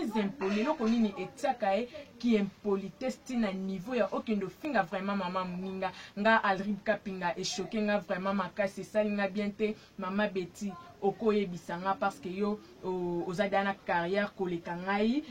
très impoli. Eloko nini etiaka ye ki impolitesse ti na niveau ya okende ofinga vraiment mama moninga? Nga Alrib Kapinga echoque nga vraiment makasi, esali nga bien te. Mama Betty, okoyebisa nga parce que yo oza deja na carrière koleka ngai.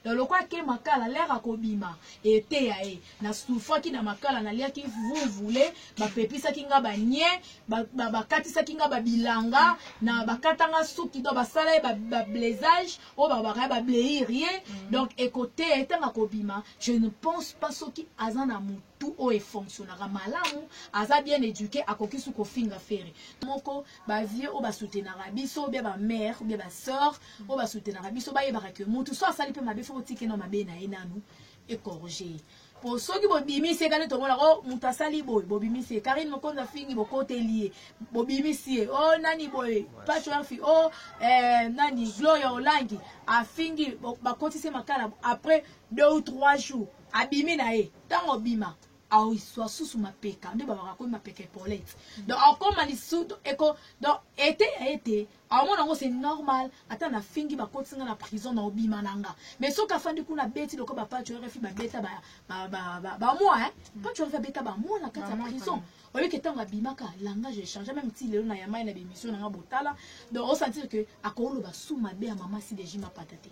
Donc lokola ake makala lere akobima eteya ye. Na souffraki na makala, naliaki vuvule, bapepisaki nga ba nie, bakatisaki nga ba bilanga, na bakatanga suki, donc basala ye ba blaisage oyo balobaka ye ba bleir ye. Donc ekoteya ye ntango akobima. Je ne pense pas soki aza na mutu oyo efonctionnaka malamu, aza bien éduqué, akoki su kofinga Ferre. Moko ba vieux oyo basoutenaka biso, bien ba mère, bien ba sœur oyo basoutenaka biso, bayebaka que mutu so asali mpe mabe, fo botika na mabe na ye nanu ecorriger ye. Po soki bobimisi ye kani tomona o mutu asali boye, bobimisi ye. Karine Mokonzi afingi, bokoteli ye, bobimisi ye. O nani boye, Pacho Erfi, o nani Gloria Olangi afingi, bakotisi ye makala. Après 2 ou 3 jours abimi na ye. Ntango obima aoiswa susu mapeka nde babaka komi mapeka epaulette. Donc akoma lisusu eko, donc ete ya ete aomona yango c'est normal. Ata na fingi bakotisi nga na prison na obima na nga. Mais soki afandi kuna abeti lokola ba Pacho RFI babeta ba mois, hein? Pacho RFI abeta ba mois na kati ya prison. Oyebi ke ntango abimaka langage échange même ti lelo na yamai na bémission na nga botala. Donc o sentir que akoloba su mabe ya mama si de Jima Pata te.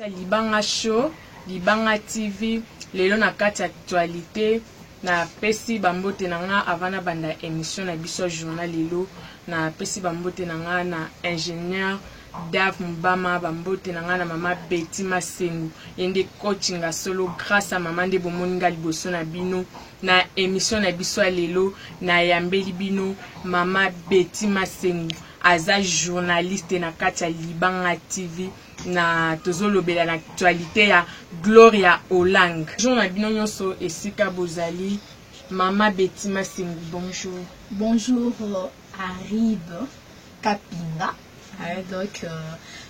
Libanga Show, Libanga TV, lelo na kati actualité, na pesi bambote na nga avant na banda émission na biso journal lelo, na pesi bambote na nga na ingénieur Dave Mubama, bambote na nga na mama Betty Masengu, ye nde coaching ya solo grâce à mama nde bomoni nga liboso na bino na émission na biso ya lelo. Na yambeli bino mama Betty Masengu, aza journaliste na kati ya Libanga TV, na tozolobela na actualité ya Gloria Olang. Bonjour na bino nyonso esika bozali. Mama Betty Masengu, bonjour. Bonjour Arib Kapinga. Donc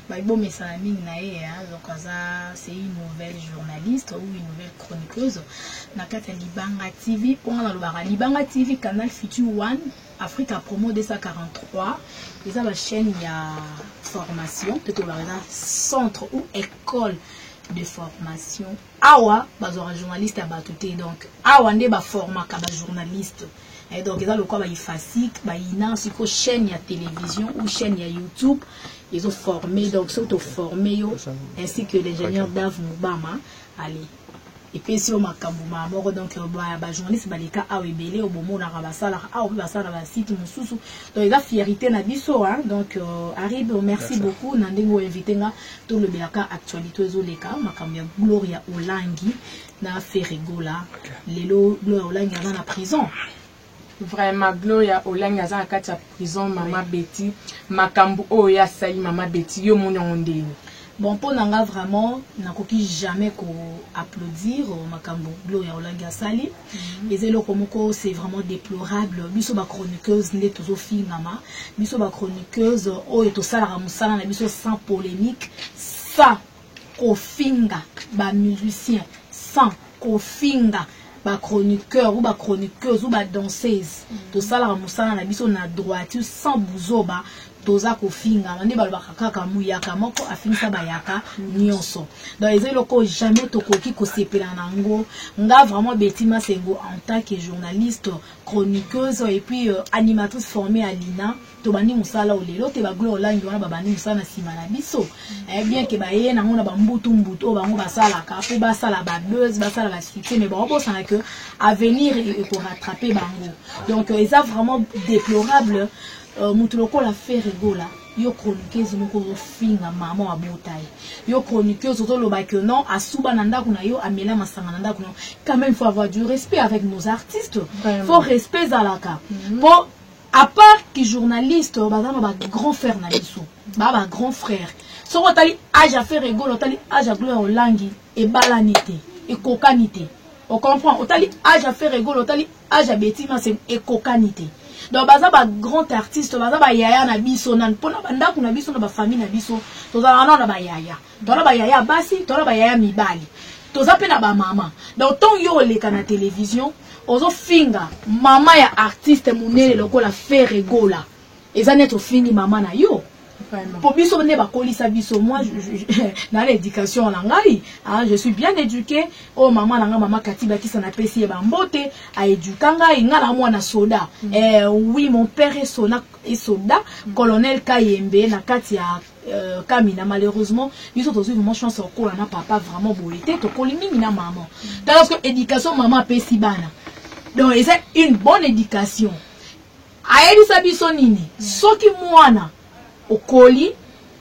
babomesana mingi na ye, hein. Donc aza c'est une nouvelle journaliste ou une nouvelle chroniqueuse na kati ya Libanga TV. Mpo nga nalobaka Libanga TV, Canal Future One, Africa Promo 243, eza ba chaîne ya formation, peut tolobaka eza centre ou école de formation. Awa bazwaka journaliste ya bato te, donc awa nde baformaka ba journaliste. Et donc eza lokola ba IFASIC, ba INA, siko chaîne ya télévision ou chaîne ya YouTube ils ont formé. Donc surtout formé yo ainsi que l'ingénieur Dave Mubama. Allez, et puis si makambo ma moko, donc ba journaliste baleka awa ebele obomonaka basalaka awa mpe basala ba site mosusu. Donc eza fierté na biso, hein. Donc Arib, merci beaucoup na ndenge oinvité nga tolobelaka actualité ezoleka makambo ya Gloria Olangi na Ferre Gola. Lelo Gloria Olangi aza na prison. Vraiment Gloria Olangi aza na kati ya prison. Mama Betty, makambo oyo ya sali mama Betty, yo moni yango ndeni? Bon, mpo na nga vraiment nakoki jamais ko applaudir makambo Gloria Olangi asali. Eza eloko moko c'est vraiment déplorable. Biso ba chroniqueuse nde tozofingama, biso ba chroniqueuse oyo tosalaka mosala na biso sans polémique, sans kofinga ba musicien, sans kofinga ba chroniqueur ou ba chroniqueuse ou ba danseuse. Tosalaka mosala na biso na droiture, sans buzoba. Toza kofingama nde balobaka kaka muyaka moko afingisa bayaka nyonso. Donc eza eloko jamais tokoki kosepela na yango. Nga vraiment Betty Masengo en tant que journaliste, chroniqueuse et puis animatrice formée à l'INA, tobandi mosala oyo lelo te. Ba Gloria Olangi wana babandi mosala na nsima na biso, bien ke baye nango na bambutu mbutu oyo bango basalaka mpo basala ba buzz, basala ba succès, mais baobosana que avenir ekorattrape bango. Donc eza vraiment déplorable. Moto lokola Ferre Gola Yo chroniqueuse moko ozofinga mama abota ye. Yo chroniqueuse ozoloba que non, asuba na ndako na yo, amela masanga na ndako na yo. Quand même, il faut avoir du respect avec nos artistes. Vraiment. Faut respect ezalaka. Po à part que journaliste, baza na ba grand frère na biso. Ba grand frère. Soki otali âge ya Ferre Gola, otali âge ya Gloria Olangi, ebalani te, ekokani te. O comprend? Otali âge ya Ferre Gola, otali âge ya Betty Masengo, ekokani te. Donc baza ba grand artiste, baza ba yaya na biso nani mpona bandako na biso na ba famille na biso, tozalaka nano na ba yaya. Toza ba yaya basi, toza ba yaya mibali. Toza mpe na ba mama. Donc ntango yo oleka na télévision, ozofinga mama ya artiste monene lokola Ferre Gola, eza neti ofingi mama na yo. Vraiment. Po biso nde bakolisa biso, moi na l'éducation na ngai, hein, je suis bien éduqué. Oyo mama na ngai, mama Kati Bakisa, napesi ye bambote, aéduka ngai, ngai na mwana soda. Oui, mon père est soda, est soda, colonel Kayembe na kati ya Kamina. Malheureusement biso tozwi vraiment chance ya kokola na papa vraiment boye te, tokoli mingi na mama. Parce que éducation mama apesi bana, donc eza une bonne éducation. Ayebisa biso nini? Soki mwana okoli,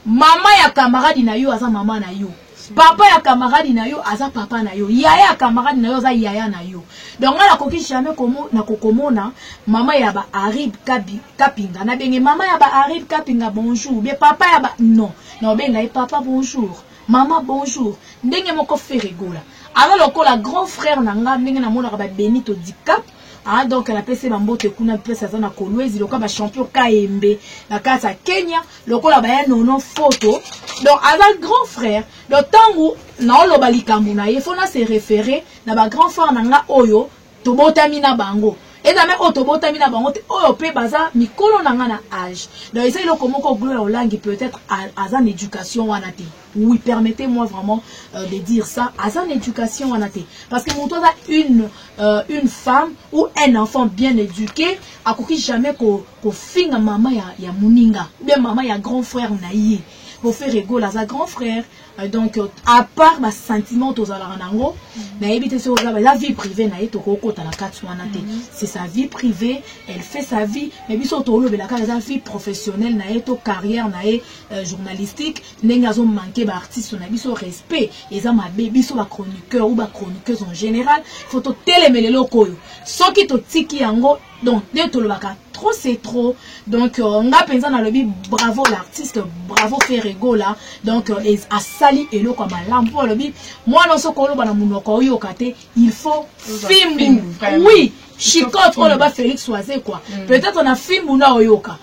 mama ya camarade na yo aza mama na yo, papa ya camarade na yo aza papa na yo, yaya ya camarade na yo aza yaya na yo. Donc ngai nakoki jamais nakokomona mama ya ba Arib Kapinga nabenge mama ya ba Arib Kapinga bonjour, bien papa ya ba, non, naobenga ye papa bonjour, mama bonjour. Ndenge moko Ferre Gola aza lokola grand frère na nga, ndenge namonaka ba Benito Dicap. Ah, donc napesi bambote kuna place aza na Kolwezi, lokola bachampion Kayembe na kati ya Kenya, lokola baya nono photo. Donc aza grand frère. Donc ntango naoloba likambo na ye, faut na se référer na ba grand frère na nga oyo tobotami na bango, eza me oyo tobotami na bango te, oyo mpe baza mikolo na nga na âge. Donc eza eloko moko Gloria Olangi peut-être aza na éducation wana te. Oui, permettez-moi vraiment de dire ça, aza na éducation wana te, parce que moto aza une femme ou un enfant bien éduqué akoki jamais kofinga mama ya moninga ou bien mama ya grand frère na ye. Po Ferre Gola aza grand frère. Donc à part ba sentiment tozalaka nango, nayebi te soki oza eza vie privée na ye, tokokota na kati wana te. C'est sa vie privée, elle fait sa vie, mais biso tolobela kaka eza vie professionnelle na ye to carrière na ye journalistique. Ndenge azomanke baartiste na biso respect, eza mabe. Biso bachroniqueur ou bachroniqueuse en général, faut totelemela eloko oyo. Soki totiki yango, donc nde tolobaka trop c'est trop. Donc nga mpenza nalobi bravo l'artiste, bravo Ferre Gola. Donc asali eloko ya malamu, mpo alobi mwana soki oloba na monoko oyoka te, il faut fimbu. Oui, chicote oyo ba Félix Oise quoi, peut-être na fimbu na oyoka.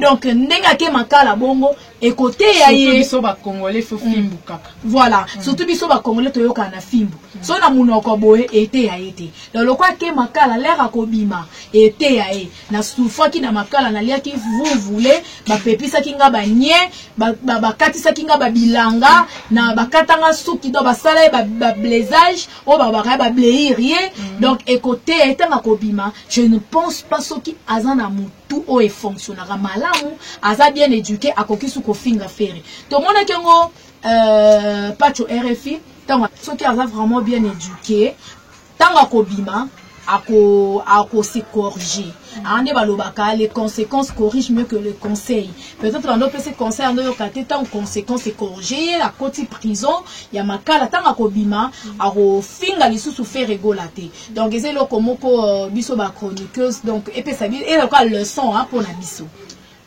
Donc ndenge ake makala bongo ekoteya ye. Biso bacongolais faut fimbu kaka. Voilà, surtout biso bacongolais toyokaka na fimbu. So na monoko boye eteya ye te. Donc lokwa ake makala, lere akobima eteya ye. Nasufaki na makala, naliaki vuvule, bapepisaki nga banie, bakatisaki nga babilanga na bakatanga suki, donc basala ye bablaisage oyo babaka ye bableir ye. Donc ekoteya ye ntango akobima. Je ne pense pas soki aza na motu oyo efonctionnaka malamu, aza bien éduqué, akoki su kofinga Ferre. Tomonaki yango Pacho RFI. Ntango soki aza vraiment bien éduqué, ntango akobima ako se corriger. Aa nde balobaka les conséquences corrigent mieux que le conseil. Peut-être bando opesi conseil ando oyoka te, ntango conséquence ecorrige ye, akoti prison ya makala, ntango akobima akofinga lisusu Ferre Gola te. Donc eza eloko moko biso bachroniqueuse, donc epesa eza leçon mpona biso.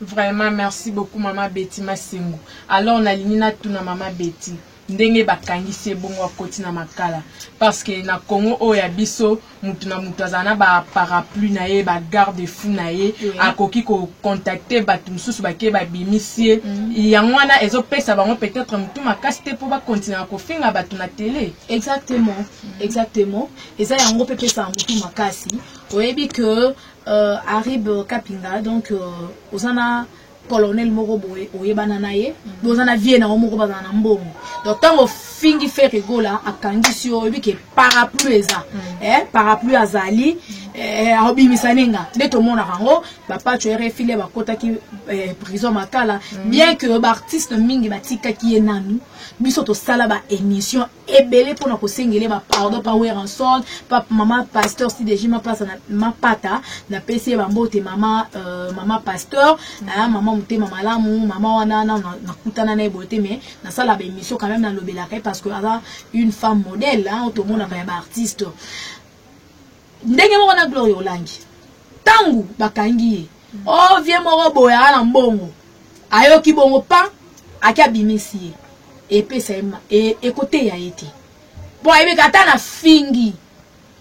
Vraiment, merci beaucoup mama Betty Masengo. Alors nalingi natuna mama Betty, ndenge bakangisi ebongo akoti na makala, parce que na Congo oyo ya biso, mutu na mutu azala na baparapluie na ye, bagarde fou na ye, akoki kocontacte bato mosusu bake babimisi ye. Yango wana ezopesa bango peut-être motu makasi te mpo bakontinuaka kofinga bato na télé. Exactement, exactement, eza yango mpe epesaka motu makasi. Oyebi que Arib Kapinga, donc oza na colonel moko boye oyebana na ye, boza na vie nango moko, bazala na mbongo. Donc ntango ofingi Ferre Gola, akangisi yo, oyebi ke parapluie eza, parapluie azali, aobimisa ninga. Nde tomonaka yango bapacho RFI bakotaki prison makala, bien que baartiste mingi batikaki ye nanu. Biso tosala ba émission ebele mpona kosengele ba pardon pa Werrason, pa mama pasteur CDG mapasa na mapata. Napesi ye bambote, mama, mama pasteur, mama motema malamu, mama wana. Nakutana na ye boye te, mais nasala ba émission quand même, nalobelaka ye parce que aza une femme modèle, hein, tomonaka ya baartiste. Ndenge moko na Gloria Olangi, ntango bakangi ye, o vie moko boye aa na mbongo, ayoki bongo pa aki abimisi ye, epesa ye ekoteya ye te. Mpo ayebika ata na fingi,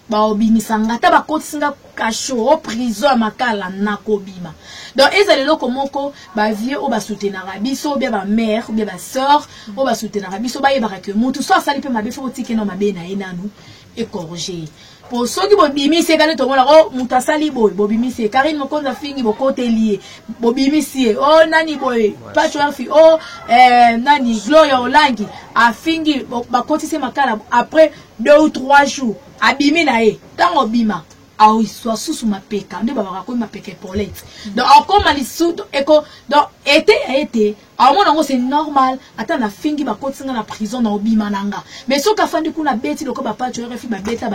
baobimisa nga, ata bakotisi nga cachot o prison ya Makala, nakobima. Donc ezala eloko moko, bavieux oyo basoutenaka biso, bia bamare, bia basœur oyo basoutenaka biso, bayebaka ke motu so asali mpe mabe, fo botike no mabe na ye nanu ecorriger ye. Po soki bobimisi ye kani, tomonaka o moto asali boye, bobimisi ye. Karine Mokonzi afingi, bokoteli ye, bobimisi ye. O nani boye, Pacho Afi, o nani, Gloria Olangi afingi, bakotisi ye Makala. Après 2 ou 3 jours abimi na ye. Ntango obima, aoswa susu mapeka nde babaka komi mapeka epolete. Donc akoma lisusu eko, donc ete ya ete aomona yango, c'est normal. Ata nafingi, bakotisi nga na prison, na obima na nga. Mais soki afandi kuna, abeti loko bapacho RFI babeta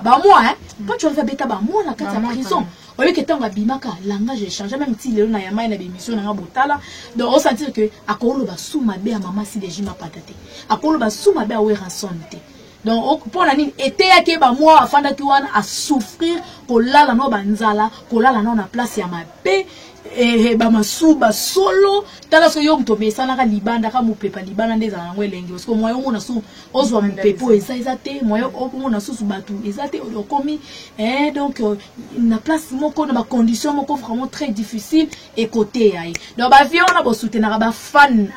bamwa, Pacho RFI abeta bamwa na kati ya prison. Oyebi ke ntango abimaka, langage échange même ti lelo na yamai na bémission nanga botala. Donc osentir ke akoloba su mabe ya mama Sideji Mapata te, akoloba su mabe ya Werrason te. Donc mpo na nini? Eteyaki ye bamwa afandaki wana, asouffrir, kolala nao banzala, kolala nao na place ya mabe, bamasuba solo. Tala, soki yo moto omesanaka libanda ka mopepa libanda nde ezala nango elengi, parce que moyen omona su ozwa mopepe oyo eza te, moyen omona susu bato eza te. Okomi donc na place moko, na bacondition moko vraiment très difficile, ekoteya ye. Donc bavieux wana bosoutenaka, bafan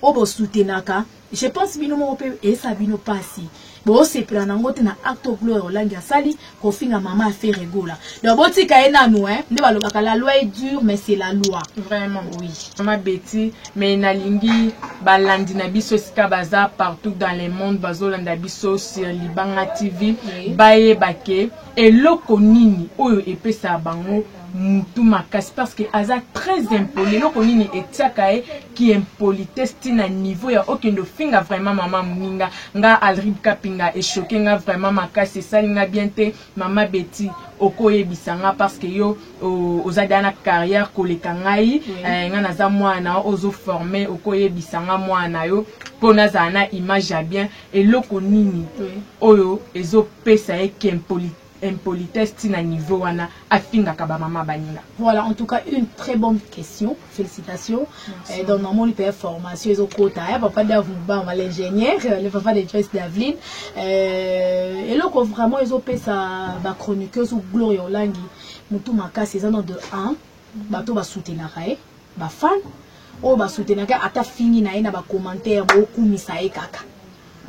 oyo bosoutenaka, je pense bino moko mpe eyesa bino mpasi, bosepela nango te na acte Gloire Olangi asali, kofinga mama ya Ferre Gola. Donc botika ye nanu, nde balobaka la loi est dure, mais c'est la loi. Vraiment. Oui. Mama Betty, mais nalingi balandi na biso esika baza partout dans le monde, bazolanda biso sur Libanga TV, bayeba ke eloko nini oyo epesaka bango mutu makasi, parce que aza très impoli. Eloko nini etiaka ye ki impolitesse ntina niveau ya okende ofinga vraiment mama moninga? Nga Alrib Kapinga, echoquer nga vraiment makasi, esali nga bien te. Mama Betty, okoyebisa nga, parce que yo oza deya na carrière koleka ngai. Nga naza mwana ozoforme. Okoyebisa nga mwana yo mpo nazala na image ya bien. Eloko nini oyo ezopesa ye ki impolitesse ntina niveau wana afingaka bamama baninga? Voilà, en tout cas, une très bonne question. Félicitations. Et donc, maman, lui, formation, ils ont quota. Papa Dav Mubama, l'ingénieur, le papa de Joyce Davlin. Et là, vraiment, ils ont fait sa chroniqueuse ou Gloria Olangi, mutu makasi, ils en ont de 1, bato basoutenaka ye, bafan oyo basoutenaka, ata fingi na ye, na bacommentaire bokumisa ye kaka.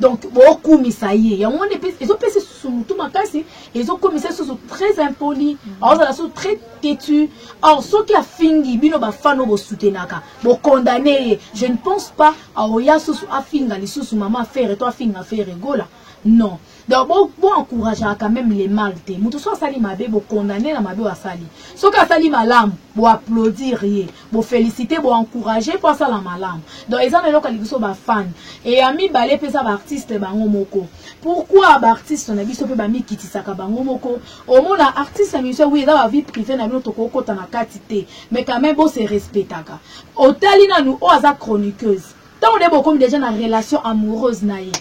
Donc bokumisa ye, yango wana ezopesa susu motu makasi, ezokomisa susu très impoli, aozala susu très têtu. Or soki afingi bino, bafan oyo bosoutenaka, bokondane ye, je ne pense pas aoya susu afinga lisusu mama Ferre to afinga Ferre Gola, non. Donc boencourageaka quand même les mal te. Moto so asali mabe, bokondane na mabe oyo asali. Soki asali malamu, boapplaudir ye, bofélicité, boencourage mpo asala malamu. Donc eza na eloko ya liboso, bafan. E ya mibale mpe eza baartiste bango moko. Pourquoi baartiste na biso mpe bamikitisaka bango moko? Omona artiste ya musicien, oui, eza bavie privée na bino, tokokota na kati te, mais quand même bose respectaka. Otali nanu oyo aza chroniqueuse, ntango nde bokomi déjà na relation amoureuse na ye,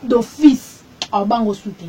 d'office aobango su te.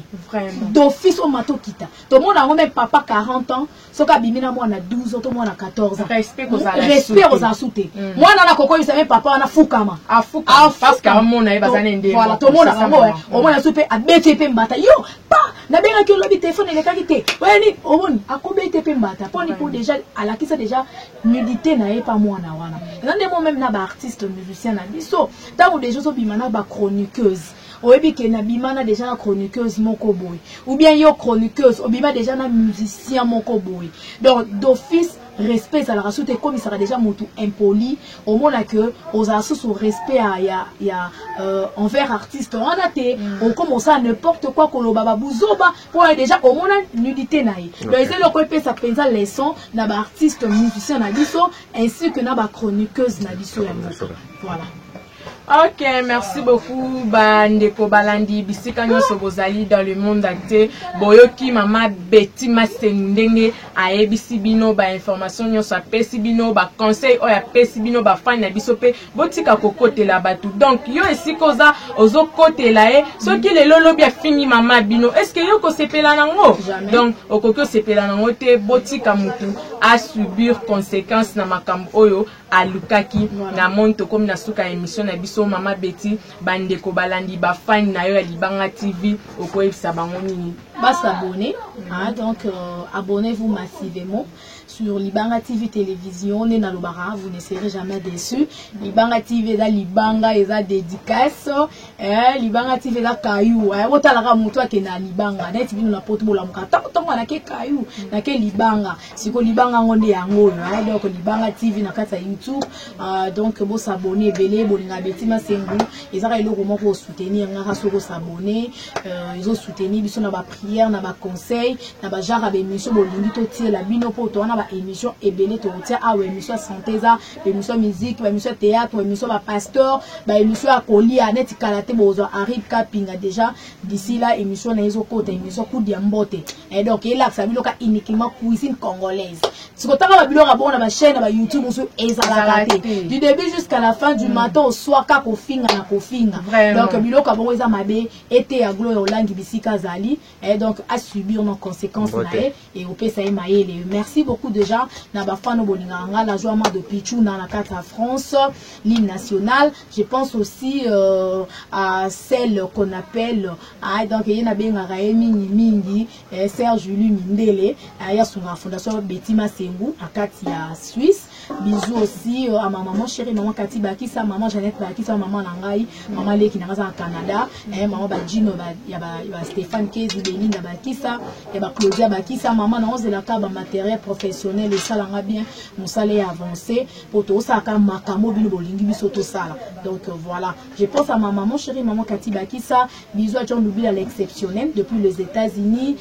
D'office omata okita, tomona yango. Même papa 40 ans, soki abimi na mwana 12 ans to mwana 14 ans, respect kozala respect kozala su te. Mwana wana kokoyebisa me papa wana fukama. Voilà, tomona yango. Omona su mpe abeti mpe mbata. Yo pa nabengaki, olobi telefone elekaki te, oyani omoni akobeti mpe mbata mponi mpo déjà alakisa déjà nudité na ye pa mwana wana. Eza nde mo même na baartiste musicien na biso, ntango déjà ozobima na bachroniqueuse, oyebi ke nabima na déjà na chroniqueuse moko boye, ou bien yo chroniqueuse obima déjà na musicien moko boye, donc d'office respect ezalaka susu te, ekomisaka déjà motu impoli. Omona ke ozala susu respect ya envers artiste wana te. Okoma osala n'importe quoi, koloba babuzoba mpo oyo déjà omona nudité na ye. Donc eza eloko epesa mpenza leçon na baartiste musicien na biso ainsi que na bachroniqueuse na biso ya mboka. Voilà. Ok, merci beaucoup bandeko balandi bisika nyonso bozali dans le monde entier. Boyoki mama Betty Masengu ndenge ayebisi bino ba information nyonso apesi bino ba conseil oyo apesi bino ba fan na biso pe botika kokotela bato. Donc yo esika oza ozokotela ye soki lelo lobi afingi mama bino est-ce que yo kosepela nango? Donc okoki osepela nango te, botika mutu a subir conséquence na makambo oyo alukaki. Na moni tokomi na suka ya émission na biso. Mama Betty, bandeko balandi, bafani na yo ya Libanga TV, okoyebisa bango nini? Bas'abonner, hein, donc abonnez-vous massivement sur Libanga TV télévision. Nde nalobaka, vous ne serez jamais déçus. Libanga TV eza libanga, eza dédicace, eh, Libanga TV eza kayu, eh, otalaka moto akende na libanga neti bino na poto bolamuka ntango ntango nake kayu nake libanga. Siko libanga yango nde yango oyo, eh, donc Libanga TV na kati ya YouTube, donc bos'abonner ebele. Bolinga Betty Masengu ezaka eloko moko osoutenir ngaka soki os'abonner, ezosoutenir biso na baprière, na baconseil, na bagenre ya baémission bolingi totiela bino, mpo towana baémission ebele tokotia awa. Émission ya santé eza, baémission ya musique, baémission ya théâtre, baémission ya bapasteur, baémission ya kolia. Neti kala te bozwa Arib Kapinga déjà. D'ici là, émission na ezokota, émission kudi ya mbote, et donc elakisa biloko uniquement cuisine congolaise. Sikotanga babiloko ya bongo na bachaîne na bayoutube mosusu ezalaka te, du début jusqu'à la fin, du matin au soir, kaka kofinga na kofinga. Donc biloko ya bongo eza mabe. Ete ya Gloire Olangi bisika azali, et donc asubir nos conséquences na ye et opesa ye mayele. Merci beaucoup déjà na bafano bolingaka nga, la joie de Pichuna na kati ya France, l'hymne national. Je pense aussi à celle qu'on appelle, ah, donc ye nabengaka ye mingi mingi, eh, Serge Julie Mindele, ah, ya sunga fondation Betty Masengu na kati ya Suisse. Bisous aussi à ma maman chérie, maman Kati Bakisa, maman Jeannette Bakisa, maman na ngai, maman leki na nga na Canada, eh, maman Bajino ba, ya ba, ba Stéphane Kezi, Belinda Bakisa, ya ba Claudia Bakisa. Maman na ozelaka ba matériel professionnel esalanga bien, mosala ya avancé po tosalaka makambo bino bolingi biso tosala. Donc voilà, je pense à ma maman chérie, maman Kati Bakisa. Bisous à John Lubila l'exceptionnel depuis les États-Unis,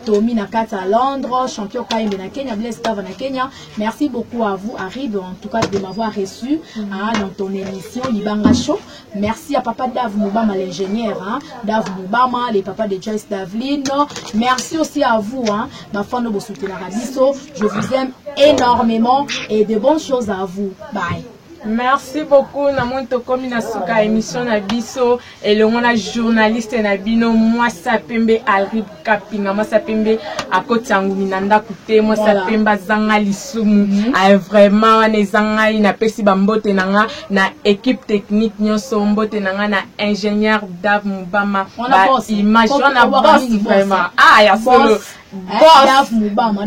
Tommy na kati à Londres, champion Kaimbe na Kenya, Blaise Kava na Kenya. Merci beaucoup à vous, Arrive, en tout cas de m'avoir reçu, hein, dans ton émission Libanga Show. Merci à papa Dave Mubama l'ingénieur, hein, Dave Mubama, les papas de Joyce Davline. Merci aussi à vous, hein, bafano bosoutenaka biso. Je vous aime énormément et de bonnes choses à vous. Bye. Merci beaucoup. Namoni tokomi na suka émission na biso elongo na journaliste na bino, mwasi pembe Alrib Kapinga. Mwasi pembe akoti ngumi na ndako te, mwasi pembe azanga lisumu. Vraiment wana eza ngai. Napesi bambote na nga na équipe technique nyonso, mbote na nga na ingénieur Dave Mubama, ba image wana, boss vraiment, ah, ya solo. Boss Mubama.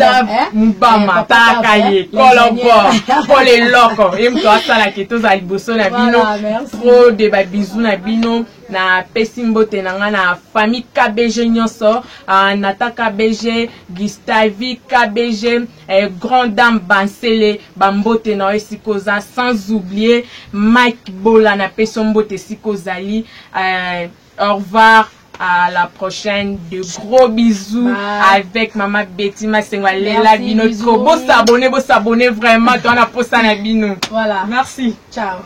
Mubama, talaka ye kolobo mpo leloko ye moto asalaki tozala liboso na bino. Trop de babisous na bino. Napesi mbote na ngai na famille KBG nyonso, Nata KBG, Gustavi KBG, grand dame Bansele, bambote na yo esika oza, sans oublier Mike Bola, napesi yo mbote esika ozali. Au revoir, à la prochaine. De gros bisous. Bye. Avec maman Betty Masengo Lela bino trop. Bo s'abonner, bo s'abonner vraiment. Toi na posa na bino. Voilà. Merci. Ciao.